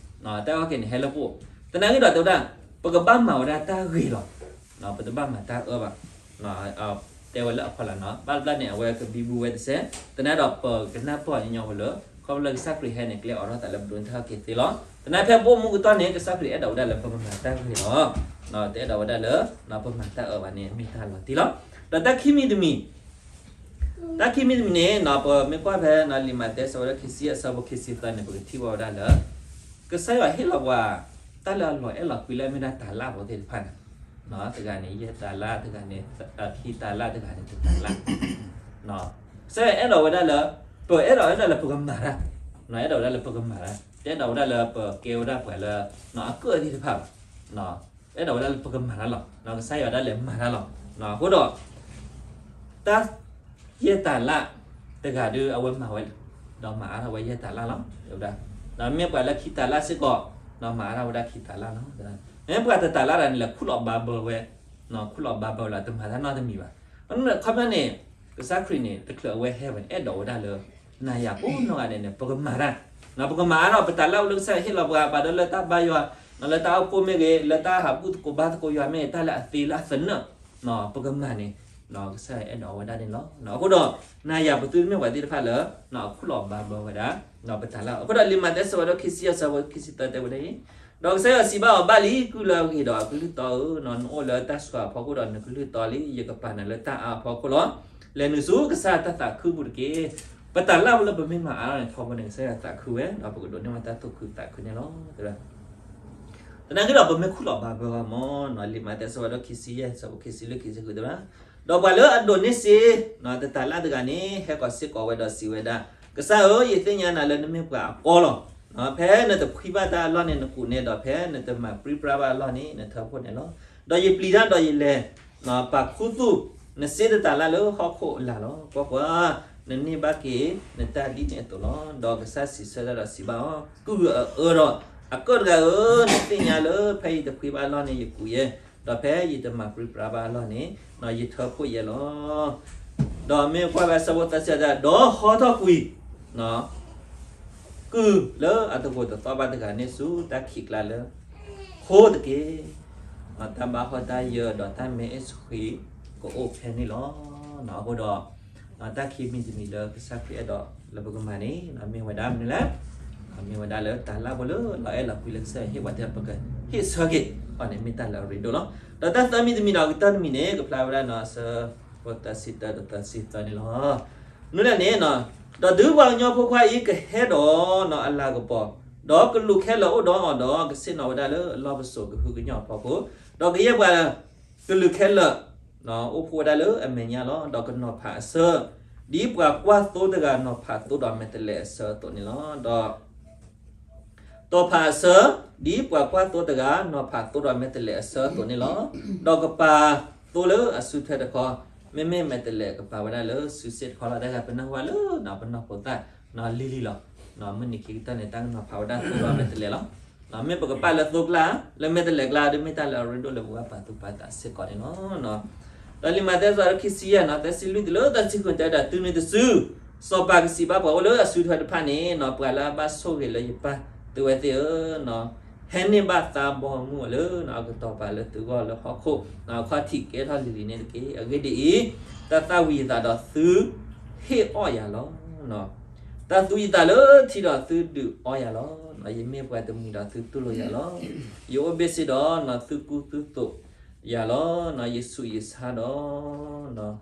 ့ၤ, တၢ်ခီၣ်က့ၤန့ၣ်ဟဲလၢပအိၣ်, သနာ်က့ဒီးတဲဝဲဒၣ်, ပကဘၣ်မၤဝဲဒၣ်တၢ်ဂ့ၤလီၤ, ပတဘၣ်မၤတၢ်အၢဘၣ်, တဲဝဲလၢအဖီလာ်နီၤ, ဘၣ်တဘျီန့ၣ် အဝဲကဘံဘူဝဲတစဲး, သနာ်က့ဒီးပကနၢ်ပၢၢ်ညီညီဖိလၢ ခီဖျိလၢကစၢ်ခရံာ်ဟဲန့ၣ် ကျဲအိးထီၣ်သးလၢပဒိးန့ၢ်တၢ်ခီၣ်က့ၤသ့လီၤ. သနာ်က့ဖဲပအိၣ်မူကတီၢ်န့ၣ် ကစၢ်ခရံာ်အဲၣ်ဒိးဝဲဒၣ်လၢပကမၤတၢ်ဂ့ၤလီၤ, တအဲၣ်ဒိးဝဲဒၣ်လၢ ပမၤတၢ်အၢဘၣ်န့ၣ် မ့ၢ်တၢ်လီၤတံၢ်လီၤ. ဒီးတၢ်ခံမံၤတမံၤ တၢ်ခံမံၤတမံၤန့ၣ် ပမ့ၢ်ကွၢ်ဖဲ လံာ်မးသဲ အဆၢဖိခံဆံယဲၢ် အဆၢဖိခံဆံသၢန့ၣ် ပကထံၣ်ဘၣ်ဝဲဒၣ်လၢ ကစၢ်ယွၤဟ့ၣ်လီၤပှၤ တၢ်လၢအလီၤအဲၣ်လီၤကွံလၢအမ့ၢ်ဒၣ်တၤလၣ်ဖိသ့ၣ်တဖၣ်န့ၣ်, တဂၤန့ၣ် ယဲၢ်တၤလၣ်, တဂၤန့ၣ် ခံတၤလၣ်, တဂၤန့ၣ် တတၤလၣ်, ကစၢ်ယွၤအဲၣ်ဒိးဝဲဒၣ်လၢ ပအဲၣ်ဒိးဝဲဒၣ်လၢပကမၤတၢ်, အဲၣ်ဒိးဝဲဒၣ်လၢပကမၤတၢ်, တအဲၣ်ဒိးဝဲဒၣ်လၢပကဲဝဲဒၣ်ပှၤလၢ အကၢၣ်သ့ၣ်တဖၣ်ဘၣ် အဲၣ်ဒိးဝဲဒၣ်လၢပကမၤတၢ်လီၤ. ကစၢ်ယွၤဒၣ်လဲာ်မၤတၢ်လီၤ. အဃိဒီး တၢ် ယဲၢ်တၤလၣ်တဂၤဒီး အဝဲမၤဝဲ ဒီးမၤအါထီၣ်ဝဲယဲၢ်တၤလၣ်လီၤ. ဒီးမ့ၢ်ပှၤလၢခံတၤလၣ်စ့ၢ်ကီး ဒီးမၤအါထီၣ်ဝဲဒၣ်ခံတၤလၣ်လီၤ. မ့ၢ်ပှၤတတၤလၣ်တဂၤန့ၣ် လဲၤခူၣ်လီၤဘါဘၢဝဲ, ခူၣ်လီၤဘါဘၢဝဲလီၤ, တမၤတၢ်နီတမံၤဘၣ်. အခီပညီန့ၣ် ကစၢ်ခရံာ်န့ၣ် တချုးအဝဲဟဲဘၣ်န့ၣ် အဲၣ်ဒိးဝဲဒၣ်လၢ နၤယၤကိးနီၢ်ဂၤဒဲးန့ၣ် ပကမၤတၢ်, ပကမၤအါထီၣ်ပတၤလၣ်လၢကစၢ်ယွၤဟ့ၣ်လီၤပှၤ ဘၣ်ဒီးလၢတၢ်ဘါယွၤ, လၢတၢ်အိၣ်ဖှိၣ်မ့ၢ်ဂ့ၤ, လၢတၢ်ဟးဘူၣ်သကိးဘါသကိးယွၤမ့ၢ်ဂ့ၤ, တၢ်လၢအသ့လၢအသနၢၣ် ပကမၤန့ၣ် ကစၢ်ယွၤအဲၣ်ဒိးဝဲဒၣ်န့ၣ်လီၤ. အဃိဒီး နၤယၤပသုတမ့ၢ်ပှၤသ့ၣ်တဖၣ်လၢ အခူၣ်လီၤဘါဘၢဝဲဒၣ် ပတၤလၣ်. အဃိဒီးလံာ်မးသဲ အဆၢဒိၣ်ခံဆံယဲၢ် အဆၢဖိခံဆံသၢ တဲဝဲဒ်အံၤ, ဒီးကစၢ်ယွၤစံးဘၣ်အီၤ, ဘၣ်လံ, ကုၢ်လၢအဂ့ၤဒီးအကလုၢ်တီဧၢ, နအိၣ်လၢတၢ်ဆှၢအဖီခိၣ်ဒီးနကလုၢ်တီလံ, ယကပာ်နၤလၢတၢ်အါအဖီခိၣ်လီၤ. လဲၤနုာ်ဆူကစၢ်ယွၤတၢ်သးခုပူၤတက့ၢ်. ပတၤလၣ်ဖိလၢပမ့ၢ်မၤအါထီၣ်န့ၣ် ထီဘိန့ၣ် ကစၢ်ယွၤသးခုဝဲ, ဒီးပကဒိးန့ၢ်ဝဲတၢ်သူၣ်ခုသးခုန့ၣ်လီၤ. သနာ်က့ဒီး ပမ့ၢ်ခူၣ်လီၤဘၣ်ပှၤဂီၢ်မးနီၤ, လံာ်မးသဲအဆၢဒိၣ်ခံဆံယဲၢ် အဆၢဖိခံဆံလွံၢ် ခံဆံဃုတဲဝဲဒၣ်, ဒီးပှၤလၢအဒိးန့ၢ်စ့ တတၤလၣ်တဂၤန့ၣ် ဟဲကိးစ့ၢ်ကီးဝဲဒီးစံးဝဲဒၣ်, ကစၢ်ဧၢ, ယသ့ၣ်ညါနၤလၢနမ့ၢ်ပှၤအကီလီၤ. ဖဲနတဖှံဘၣ်တၢ်အလီၢ်န့ၣ် နကူးန့ၢ်, ဒီးဖဲနတမၤပြံပြါဘၣ်အလီၢ်န့ၣ် နထၢဖှိၣ်န့ၣ်လီၤ. ဒီးယပျံၤတၢ်ဒီးယလဲၤ ပာ်ခူသူၣ်နစ့တတၤလၣ်လၢဟီၣ်ခိၣ်အလၤလီၤ. ကွၢ်ကွၢ်, နန့ၢ်ဘၣ်က့ၤနတၢ်ဒ်န့ၣ်အသိးလီၤ. ဒီးကစၢ်စံးဆၢတၢ်ဒီးစံးဘၣ်အီၤ, ကုၢ်အအၢဒီးအကၢၣ်တဂၤဧၢ, နသ့ၣ်ညါလၢဖဲယတဖှံဘၣ်အလီၢ်န့ၣ် ယကူးယဲ, ဒီးဖဲယတမၤပြံပြါဘၣ်အလီၢ်န့ၣ် ယထၢဖှိၣ်ယဲလီၤ. ဒီးမ့ၢ်ကွၢ်ဘၣ်ဆၢဖိသၢဆံတၢ်, ဒီးဟီထီၣ်ကွံာ် ကုၢ်လၢအတဂိာ်တသီၣ်ဘၣ်တဂၤန့ၣ်ဆူတၢ်ခံးကျါလၢ ဃိတက့ၢ်. တၢ်ဘၣ်ဟီၣ်တၢ်ယၢၤဒီးတၢ်မဲအ့ၣ်ဆဃံ ကအိၣ်ဖဲန့ၣ်လီၤ. အဃိဒီး တၢ်ခံမံၤတမံၤလၢကစၢ်ခရံာ်အဲၣ်ဒိးလၢပကမၤန့ၣ် မ့ၢ်ဝဲဒၣ်မနုၤလဲၣ်. မ့ၢ်ဝဲဒၣ်လၢတၢ်လၢ်ဖိလၢလီၤအဲၣ်လီၤကွံလၢကစၢ်ယွၤဟ့ၣ်ပှၤတဲ ပကဟ့ၣ်ဆၢက့ၤအီၤန့ၣ် မ့ၢ်တၢ်လၢအရ့ဒိၣ်လီၤ. ဒီးတၢ်သၢမံၤတမံၤဒီး ကတၢၢ်တမံၤန့ၣ် ကဖျါဝဲဒၣ်နီၤ ဆၢဖိသၢဆံတၢ ဒီးသၢဆံသၢန့ၣ်လီၤ. မနုၤလဲၣ်န့ၣ်, ဒီးတုၤပှၤကညီဖိခွါအံၤကဟဲဒီးနီၤအလၤကပီၤ, ဒီးကလူးခဲလၢာ်အိၣ်ဒီးအီၤဒီး ကဆ့ၣ်နီၤဝဲဒၣ်လၢအလီၢ်ပစိာ်ကဟုကညီၢ်အဖီခိၣ်, ဒီးကယဲၢ်ပှၤကလုာ်ခဲလၢာ် အိၣ်ဖှိၣ်ဝဲဒၣ်လၢအမဲာ်ညါလီၤ. ဒီးကနီၤဖးအဆၢ, ဒ်ပှၤကွၢ်သိတဂၤနီၤဖးသိဒီးမဲာ်တဲးလဲးအဆၢအသိးန့ၣ်လီၤ. ဒီး တီၤဖးအဆၢ, ဒ်ပှၤကွၢ်သိတဂၤနီၤဖးသိဒီးမဲာ်တဲးလဲးအဆၢအသိးန့ၣ်လီၤ. ဒီးကပာ်သိလၢအစုထွဲတခီ, မ့မ့ၢ်မဲာ်တဲးလဲးကပာ်ဝဲဒၣ်လၢစုစ့ၣ်တခီလီၤ. တၢ်ဂၤပနၢ်ဟူဘၣ်လၢနီၤ ပနီၢ်ခိသၣ်နီၤလံၤလံၤလီၤ. မုၢ်နံၤခံကတၢၢ်န့ၣ် တၢ်ကနီၤဖးဝဲဒၣ်သိဒီးမဲာ်တဲးလဲးလီၤ. မ့ၢ်ပကပာ်လၢသိကျါ, လၢမဲာ်တဲးလဲးကျါဒီး မ့ၢ်တၢ်လၢအရ့ဒိၣ်လၢပဝဲပာ်သူၣ်ပာ်သးစ့ၢ်ကီးန့ၣ်လီၤ. ဒီးလံာ်မးသဲအဆၢဒိၣ်ခံဆံယဲၢ်နီၤ သၢဆံလွံၢ်တုၤလၢသၢဆံဃုတဲဝဲဒၣ်, တုၤနုၤတစု စီၤပၤကစံးဘၣ်ပှၤအိၣ်လၢအစုထွဲတဖၣ်န့ၣ်နီၤ, ပှၤလၢအဘၣ်ဆိၣ်ဂ့ၤလၢယပၢ်သုဝဲသ့ၣ်ဧၢ, ဟဲန့ၢ်ဘၣ်သးဘီမုၢ်အီၤလၢအကတီၤပာ်လၢသုဂီၢ်လၢဟီၣ်ခိၣ်အခီၣ်ထံးကဲထီၣ်လံၤလံၤန့ၣ်တက့ၢ်. အဂ့ၢ်ဒ်အံၤ, တၢ်သၣ်ဝံၤယသးဒီးသုဟ့ၣ်အီၣ်ယၤလီၤ. တၢ်သူယသးလၢထံဒီးသုဒုးအီယၤလီၤ. ယမ့ၢ်ပှၤတမှံၤဒီးသုတူၢ်လိာ်ယၤလီၤ. ယအိၣ်ဘ့ၣ်ဆ့ဒီးနီၤ သုကူသုသိးယၤလီၤ. ယဆူးယဆါဒီး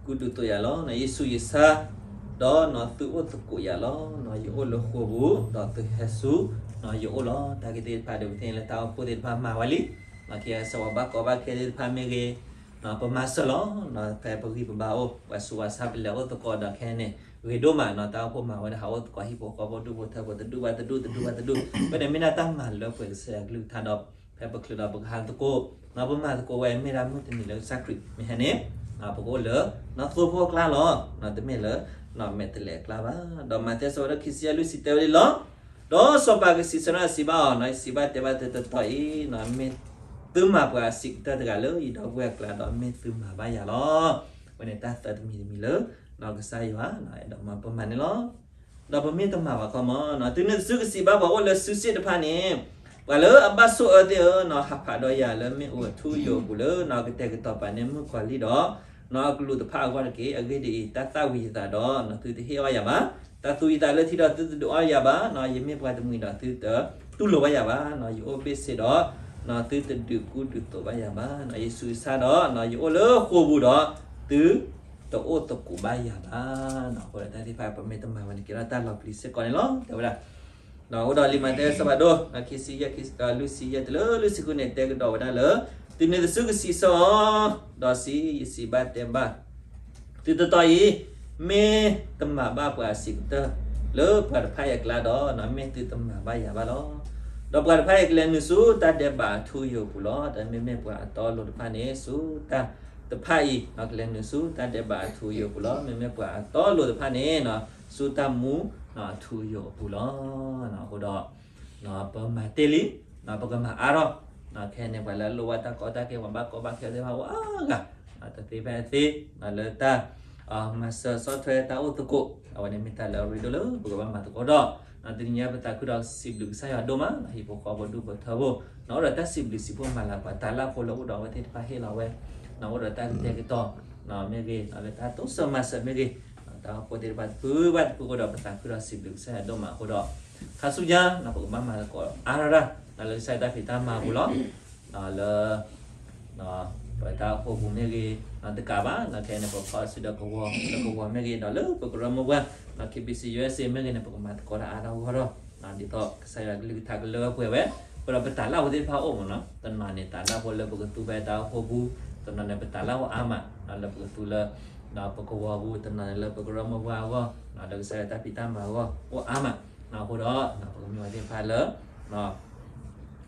ကူဒုးသိးယၤလီၤ. ယဆူးယဆါဒီးနီၤ သုအိၣ်သကိးယၤလီၤ. ယအိၣ်လၢဃိာ်ပူၤ ဒီးသုဟဲဆူယအိၣ်လီၤ. တၢ်ဂ့ၢ်သ့ၣ်တဖၣ်ဒီး ပသ့ၣ်ညါလၢတၢ်အိၣ်ဖှိၣ်သ့ၣ်တဖၣ်မၤဝဲလံ. ခဲအံၤ ဆၢဝဲဘၣ်ကီဘၣ်ခဲသ့ၣ်တဖၣ်မ့ၢ်ဂ့ၤ, ပမၤစၢၤလီၤ. ဖဲပဂံၢ်ပဘါအိၣ် ပှၤဆူးပှၤဆါပလဲၤအိၣ်သကိးဒီးခဲအံၤန့ၣ် ဂ့ၤဒိၣ်မးနီၤ တၢ်အိၣ်ဖှိၣ်မၤဝဲဒၣ် ဟးအိၣ်သကိးဟံၣ်ဖိဃီဖိဒူၣ်ဖိထၢဖိ တဒူၣ်ဘၣ်တဒူၣ် တဒူၣ်ဘၣ်တဒူၣ် ဖဲန့ၣ်မ့ၢ်ဒၣ်တၢ်မၤလၢပှဲၤကစၢ်ယွၤကလုၢ်ကထါဒီး ဖဲပချုးဒီးပကဟးသကိး ပမၤသကိးဝဲ မ့ၢ်ဒၣ်မုၢ်တနံၤလၢကစၢ်ခရံာ်မ့ၢ်ဟဲန့ၣ် ပကအိၣ်လၢ နီၢ်သိဖိအကျါလီၤ. တမ့ၢ်လၢ နီၢ်မဲာ်တဲးလဲးအကျါဘၣ်. ဒီးမးသဲအဆၢဒိၣ်ခံဆံယဲၢ်လွံၢ်ဆံတဲဝဲဒၣ်လီၤ. ဒီးစီၤပၤကစံးဆၢတၢ်စံးဘၣ်အီၤ, ယစံးဘၣ်တဲဘၣ်သုတီတီအံၤ, မ့ၢ်သုမၤပှၤအဆံးကတၢၢ်တဂၤလၢယဒီပုၢ်ဝဲၢ်အကျါဒီး မ့ၢ်သုမၤဘၣ်ယၤလီၤ. အဝဲန့ၣ်တၢ်သၢတမံၤတမံၤလၢ ကစၢ်ယွၤ အဲၣ်ဒိးမၤပမၤန့ၣ်လီၤ. ဒီးပမ့ၢ်တမၤဘၣ်ခီမီၤ, တုၤနုၤတစုကစံးဘၣ်ပှၤအိၣ်လၢစုစ့ၣ်တဖၣ်န့ၣ်, ပှၤလၢအဘၣ်ဆိၣ်အၢသ့ၣ်ဧၢ, ဟးဖးဒီးယၤလၢမ့ၢ်အိၣ်အထူအယိာ်အပူၤလၢနီၢ်ကတဲာ်ကတီၤပာ်န့ၢ်မုၣ်ကီၤလံၢ်ဒီး နီၢ်အကလူးတဖၣ်အဂီၢ်တက့ၢ်. အဂ့ၢ်ဒ်အံၤ, တၢ်သၣ်ဝံၤယသးဒီး နီၢ်သုတဟ့ၣ်အီၣ်ယၤဘၣ်. တၢ်သူယသးလၢထံဒီးသုတဒုးအီၣ်ယၤဘၣ်, ယမ့ၢ်ပှၤတမှံၤဒီးသုတတူၢ်လိာ်ဘၣ်ယၤဘၣ်, ယအိၣ်ဘ့ၣ်ဆ့ဒီး နီၢ်သုတဒုးကူဒုးသိးဘၣ်ယၤဘၣ်, ယဆူးယဆါဒီး ယအိၣ်လၢဃိာ်ပူၤဒီး သုတအိၣ်သကိးဘၣ်ယၤဘၣ်. အဃိဒီးတၢ်သ့ၣ်တဖၣ် ပမ့ၢ်တမၤဝဲန့ၣ် ကဲထီၣ်တၢ်လီၤပျံၤစ့ၢ်ကီးန့ၣ်လီၤ တဲဝဲဒၣ်. အဃိဒီးလံာ်မးသဲအဆၢဖးဒိၣ် ခံဆံယဲၢ် လွံၢ်ဆံယဲၢ်တုၤလၢလွံၢ်ဆံဃုန့ၣ် တဲကဒီးဝဲဒၣ်လၢ တုၤနုၤတစုကစံးဆၢအီၤ, ဒီးစံး, ယစံးဘၣ်တဲဘၣ် သုတီတီအံၤ, မ့ၢ်တမၤဘၣ်ပှၤအဆံးကတၢၢ်လၢပှၤတဖၣ်အံၤအကျါဒီး မ့ၢ်သုတမၤဘၣ်ယၤဘၣ်လီၤ. ဒီးပှၤတဖၣ်အံၤကလဲၤနုာ်ဆူတၢ်ဒဲးဘးအထူအယိာ်အပူၤလီၤ. ဒီးမ့မ့ၢ်ပှၤအတီအလိၤတဖၣ်န့ၣ် ဆူတၢ် တဖၣ်အံၤ ကလဲၤနုာ်ဆူတၢ်ဒဲးဘးအထူအယိာ်အပူၤလီၤ. မ့မ့ၢ်ပှၤအတီအလိၤတဖၣ်န့ၣ် ဆူတၢ်မူအထူအယိာ်အပူၤလီၤ. အဃိဒီး ပမၤတ့ၢ်လံ, ပကမၤအါထီၣ်, ခဲအံၤန့ၣ် ပှၤလၢအလိၣ်ဘၣ်တၢ်ကီတၢ်ခဲ ပှၤဘၣ်ကီဘၣ်ခဲသ့ၣ်တဖၣ်အိၣ်အါဂၤ, တသ့ဖဲအသ့, လၢတၢ် မၤစၢၤဆီၣ်ထွဲတၢ်အိၣ်သကိး, အဝဲန့ၣ်မ့ၢ်တၢ်လၢအရ့ဒိၣ်လၢပကဘၣ်မၤသကိးဒီး, တနံၤညါပသးခုဒီးစံးဘျုးကစၢ်ယွၤဒိၣ်မး, ဟံၣ်ဖိဃီဖိဒူၣ်ဖိထၢဖိ, အိၣ်ဒီးတၢ်စံးဘျုးစံးဖှိၣ်မၤလၤပှၤ တၢ်လၢဖိလၢအိၣ်ဒီးအဝဲသ့ၣ်တဖၣ်ဟ့ၣ်လီၤဝဲ, အိၣ်ဒီးတၢ်ကတဲာ်ကတီၤ မ့ၢ်ဂ့ၤ, လၢတၢ်တိစၢၤမၤစၢၤမ့ၢ်ဂ့ၤ, တၢ်အိၣ်ဖှိၣ်သ့ၣ်တဖၣ်တဖုဘၣ်တဖုအဃိဒီး ပသးခုဒီးစံးဘျုးကစၢ်ယွၤဒိၣ်မးအဃိဒီး, ခါဆူညါ ပကဘၣ်မၤသကိးအါထီၣ်တၢ် လၢကစၢ်ယွၤတၢ်ဖံးတၢ်မၤအပူၤလီၤ. လၢ ပတၢ်အိၣ်ဖှိၣ်ပူၤမ့ၢ်ဂ့ၤ, တကးဘၣ် ခဲအံၤန့ၣ် ပဖီၣ်စုဒီးကဝီၤ လၢကဝီၤမ့ၢ်ဂ့ၤ ဒီးလၢပကရၢမိၢ်ပှၢ် KBC USA မ့ၢ်ဂ့ၤန့ၣ် ပကမၤသကိးတၢ်အါထီၣ်ဂီၢ်ထီၣ် ဒ်သိးကစၢ်ယွၤကလုၢ်ကထါကလၢပှဲၤဝဲ, အဃိဒီးပတၢ်လၢ်ဖိသ့ၣ်တဖၣ်အိၣ်မးနီၤ, တနီၤန့ၣ် တၢ်လၢ်ဖိလၢပကသူဖဲတၢ်အိၣ်ဖှိၣ်ပူၤ, တနီၤန့ၣ် ပတၢ်လၢ်ဖိအါမး လၢပကသူလၢ ပကဝီၤပူၤ, တနီၤန့ၣ်လၢပကရၢမိၢ်ပှၢ်အဂီၢ်, ဒီးကစၢ်ယွၤတၢ်ဖံးတၢ်မၤအဂီၢ် အိၣ်အါမး, အဃိဒီး ပကမ့ၢ်ဝဲသ့ၣ်တဖၣ်လၢ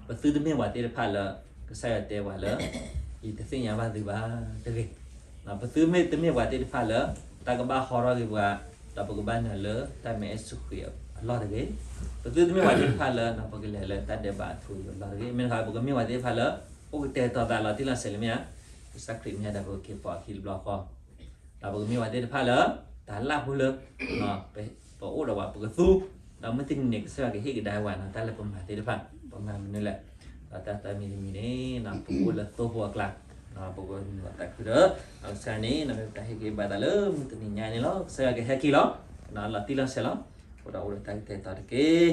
ပသုတမ့ၢ်ပှၤသ့ၣ်တဖၣ်လၢ ကစၢ်ယွၤတဲပှၤလၢ ယတသ့ၣ်ညါဘၣ်သုဘၣ်တဂ့ၤ. ပသုတမ့ၢ်ပှၤသ့ၣ်တဖၣ်လၢ တၢ်ကဘၣ်ဟီထီၣ်က့ၤပှၤ, ဒီးပကဘၣ်နုာ်လၢတၢ်မဲာ်ယ့ၣ်ၡူးခရံာ်အလီၢ်တဂ့ၤ. ပသုတမ့ၢ်ပှၤသ့ၣ်တဖၣ်လၢ ပကလဲၤလၢတၢ်ဒဲးဘးအထူအယိာ်အလီၢ်တဂ့ၤ. မ့ၢ်တခီ ပကမ့ၢ်ပှၤသ့ၣ်တဖၣ်လၢ အိၣ်ကတဲာ်ကတီၤသးလီၤတံၢ်လီၤဆဲးလၢမ့ၢ်ဧါ, ကစၢ်ခရံာ်မ့ၢ်ဒၣ်ပကက့ၤပိာ်အခံတဘျီဃီ ဒီးပကမ့ၢ်ပှၤသ့ၣ်တဖၣ်လၢ တၢ်လၢ်ဖိလၢ ပအိၣ်ဒီးပှၤပကသူ, ဒီးမုၢ်တနံၤန့ၣ် ကစၢ်ယွၤကဟ့ၣ်ကဒါဝဲနီၤ တၢ်လၢပမၤသ့ၣ်တဖၣ်, ပမၤမနုၤလဲၣ်. ဒီးတၢ်သၢမံၤတမံၤန့ၣ် ပအိၣ်လၢသိဖိအကျါ, ပကနုာ်လီၤသးခုဒီး ကစၢ်ယွၤန့ၣ် မ့ၢ်ပတၢ်ဟ့ၣ်ဂံၢ်ဘါသးလၢမုၢ်တနံၤညါန့ၣ်လီၤ. ကစၢ်ယွၤကဟဲက့ၤလီၤ လီၤတံၢ်လီၤဆဲးလီၤ. အဃိဒီးအိၣ်ဒီးတၢ်ကတဲာ်ကတီၤတက့ၢ်.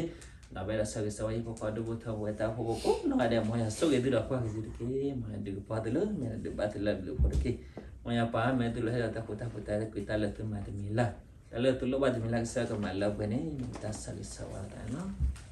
ဒီးပအဲၣ်ဒိးဆၢဂ့ၤဆၢဝါဟံၣ်ဖိဃီဒူဖိထၢဖိဝဲတၢ်အိၣ်ဖှိၣ်ဖိကိးနီၢ်ဂၤဒဲး မ်ယွၤဆိၣ်ဂ့ၤသုဒီးကွၢ်က့ၤသုတက့ၢ်. မ်ယွၤဒုးကပီၤသုလၢမ့ၢ်ဒုးဘၣ်သုလၢအဘျုးအဖှိၣ်တက့ၢ်. မ်ယွၤပာ်မၢသုလၢဟဲဒီးတၢ်ဃူတၢ်ဖိးတၢ်လၢကွံာ်တၢ်လၢသုမၤတမံၤလၢ်, တၢ်လၢသုလိၣ်ဘၣ်တမံၤလၢ် ကစၢ်ယွၤကမၤလၢပှဲၤန့ၣ် မ့ၢ်တၢ်ဆၢဂ့ၤဆၢဝါသးန့ၣ်လီၤ.